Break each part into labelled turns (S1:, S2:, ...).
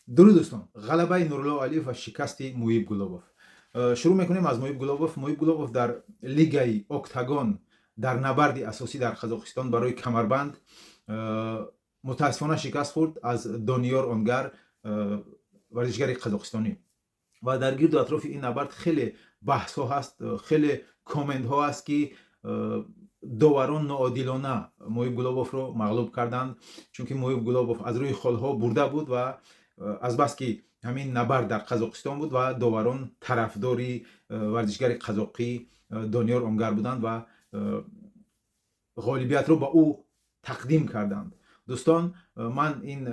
S1: Дуруд, дӯстон! Ғалабаи Нурулло Алиев ва шикасти Муиб Гулобов. Шурӯъ мекунем аз Муиб Гулобов. Муиб Гулобов дар лигаи Октагон дар набарди асосӣ дар Қазоқистон барои камарбанд мутаассифона шикаст хӯрд аз Дониёр Онгар, варзишгари қазоқистонӣ. Ва дар гирду атрофи ин набард хеле баҳсҳо ҳаст, хеле комментҳо ҳаст, ки доварон ноодилона Муиб Гулобовро мағлуб карданд, чунки Муиб Гулобов аз рӯи холҳо бурда буд ва азбаски ҳамин набард дар Қазоқистон буд ва доварон тарафдори варзишгари қазоқӣ Дониёр Онгар буданд ва ғолибиятро ба ӯ тақдим карданд. Дӯстон, ман ин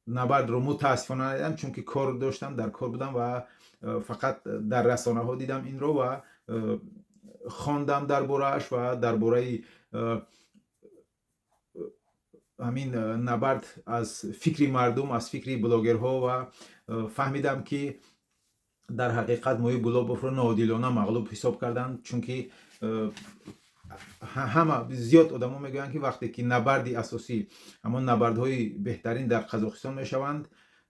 S1: набардро мутаассифона надидам, чунки кор доштам, дар кор будам ва фақат дар расонаҳо дидам инро ва хондам дар борааш ва дар бораи ҳамин набард аз фикри мардум, аз фикри блогерҳо ва фаҳмидам, ки дар ҳақиқат Муиб Гулобовро ноодилона мағлуб ҳисоб карданд, чунки ҳама, зиёд одамо мегӯянд, ки вақте ки набарди асосӣ, ҳамон набардҳои беҳтарин дар Қазоқистон мешаванд,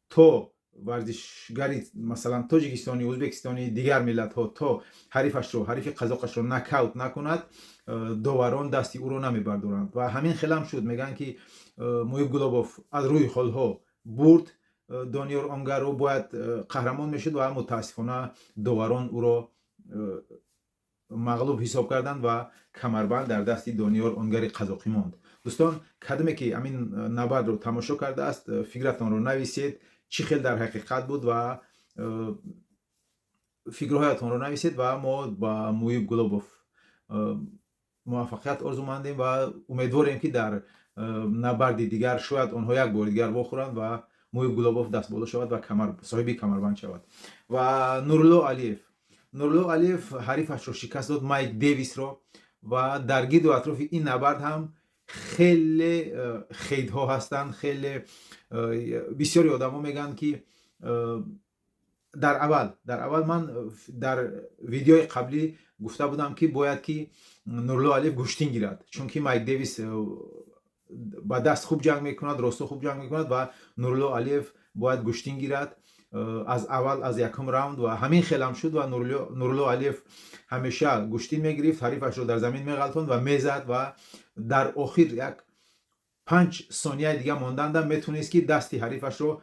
S1: то варзишгари, масалан, тоҷикистонӣ, ӯзбекистонӣ, дигар миллатҳо то ҳарифашро, ҳарифи қазоқашро нокаут накунад, доварон дасти ӯро намебардоранд. Ва ҳамин хелам шуд. Мегӯянд, ки Муиб Гулобов аз рӯи холҳо бурд Дониёр Онгарро, бояд қаҳрамон мешуд ва мутаассифона доварон ӯро мағлуб ҳисоб карданд ва камарбанд дар дасти Дониёр Онгари қазоқӣ монд. Дӯстон, кадоме ки ҳамин набардро тамошо кардааст, фикратонро нависед, чӣ хел дар ҳақиқат буд ва фикрҳоятонро нависед. Ва мо ба Муиб Гулобов муваффақият орзумандем ва умедворем, ки дар набарди дигар шояд онҳо як бори дигар вохӯранд ва Муиб Гулобов дастболо шавад ва соҳиби камарбанд шавад. Ва Нурулло Алиев, Нурулло Алиев ҳарифашро шикаст дод, Майк Девисро. Ва дар гирду атрофи ин набард ҳам хеле хейтҳо ҳастанд. Хеле бисёри одамо мегӯянд, ки дар аввал ман дар видеои қаблӣ гуфта будам, ки бояд ки Нурулло Алиев гӯштин гирад, чунки Майк Девис ба даст хуб ҷанг мекунад, росто хуб ҷанг мекунад ва Нурулло Алиев бояд гӯштин гирад аз аввал, аз якум раунд. Ва ҳамин хелам шуд ва Нурулло Алиев ҳамеша гӯштин мегирифт, ҳарифашро дар замин меғалтонд ва мезад ва дар охир як 5 сонияи дига монданда метавонист, ки дасти ҳарифашро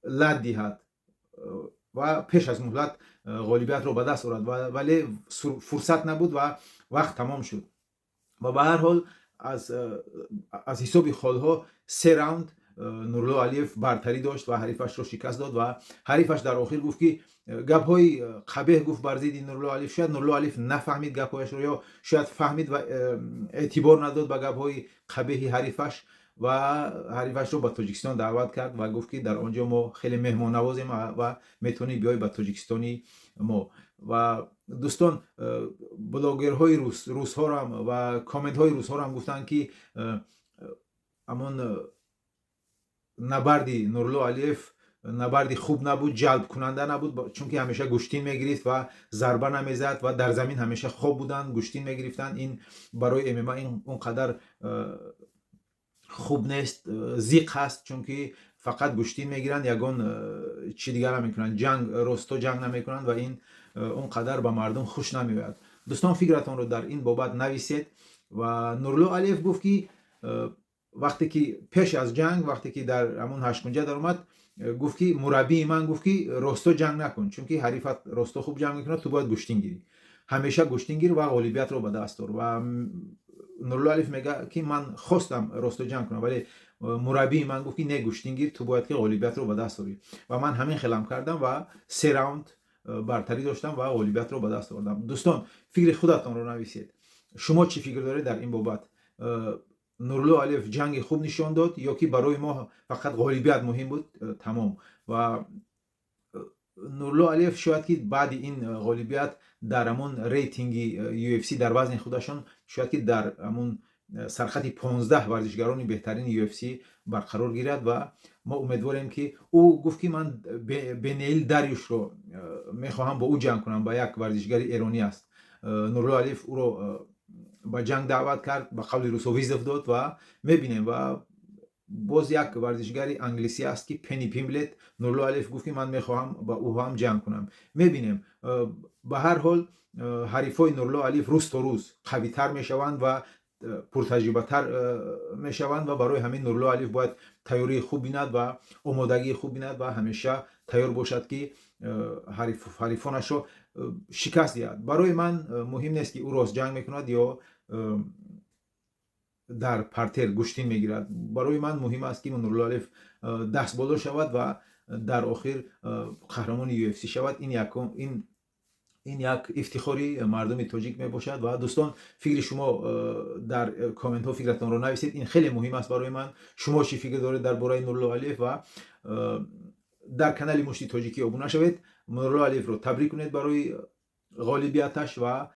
S1: лат диҳад ва пеш аз муҳлат ғолибиятро ба даст орад, вале фурсат набуд ва вақт тамом шуд. Ва ба ҳар ҳол аз ҳисоби холҳо се раунд Нурулло Алиев бартарӣ дошт ва ҳарифашро шикаст дод. Ва ҳарифаш дар охир гуфт, ки гапҳои қабеҳ гуфт бар зидди Нурулло Алиев. Шояд Нурулло Алиев нафаҳмид гапҳояшро ё шояд фаҳмид ва эътибор надод ба гапҳои қабеҳи ҳарифаш ва ҳарифашро ба Тоҷикистон даъват кард ва гуфт, ки дар он ҷо мо хеле меҳмоннавозем ва метавонӣ биёй ба Тоҷикистони мо. Ва дӯстон, блогерҳои рус, русҳорам ва комментҳои русҳорам гуфтанд, ки ҳамон набарди Нурулло Алиев набарди хуб набуд, ҷалбкунанда набуд, чунки ҳамеша гӯштин мегирифт ва зарба намезад ва дар замин ҳамеша хоб буданд, гӯштин мегирифтанд. Ин барои ММА ин он қадар хуб нест, зиқ ҳаст, чунки фақат гӯштин мегиранд, ягон чи дигар намекунанд, ҷанг, росто ҷанг намекунанд ва ин он қадар ба мардум хуш намеояд. Дӯстон, фикратонро дар ин бобат нависед. Ва Нурулло Алиев гуфт, ки вақте ки пеш аз ҷанг, вақте ки дар ҳамон ҳашткунҷа даромад, гуфт, ки мураббии ман гуфт, ки росто ҷанг накун, чунки ҳарифат росто хуб ҷанг мекунад, ту бояд гӯштин гирӣ, ҳамеша гӯштин гир ва ғолибиятро ба даст ор. Ва Нурулло Алиев мега, ки ман хостам росто ҷанг кунам, вале мураббии ман гуфт, ки не, гӯштин гир, ту бояд ки ғолибиятро ба даст орӣ. Ва ман ҳамин хелам кардам ва се раунд бартарӣ доштам ва ғолибиятро ба даст овардам. Дӯстон, фикри худатонро нависед. Шумо чӣ фикр доред дар ин бобат? Нурулло Алиев ҷанги хуб нишон дод ё ки барои мо фақат ғолибият муҳим буд, тамом? Ва Нурулло Алиев шояд ки баъди ин ғолибият дар ҳамон рейтинги UFC дар вазни худашон шояд ки дар ҳамон сархати 15 варзишгарони беҳтарини UFC барқарор гирад. Ва мо умедворем, ки ӯ гуфт, ки ман Бенеил Дарюшро мехоҳам бо ӯ ҷанг кунам, ба як варзишгари эронӣ аст. Нурулло Алиев ӯро ба ҷанг даъват кард, ба қавли русо вызов дод ва мебинем. Ва Боз як варзишгари англисӣ аст, ки Пенни Пимблет. Нурулло Алиев гуфт, ки ман мехоҳам ба ӯ ҳам ҷанг кунам. Мебинем. Ба ҳар ҳол, ҳарифҳои Нурулло Алиев рӯз то рӯз қавитар мешаванд ва пуртаҷрибатар мешаванд ва барои ҳамин Нурулло Алиев бояд тайёрии хуб бинад ва омодагии хуб бинад ва ҳамеша тайёр бошад, ки ҳарифонашро шикаст диҳад. Барои ман муҳим нест, ки ӯ рост ҷанг мекунад ё дар партер гӯштин мегирад. Барои ман муҳим аст, ки Нурулло Алиев дастболо шавад ва дар охир қаҳрамони UFC шавад. Ин як ифтихори мардуми тоҷик мебошад. Ва, дӯстон, фикри шумо дар комментҳо, фикратонро нависед. Ин хеле муҳим аст барои ман. Шумо чӣ фикр доред дар бораи Нурулло Алиев? Ва дар канали Мушти Тоҷикӣ обуна шавед. Нурулло Алиевро табрик кунед барои ғолибияташ ва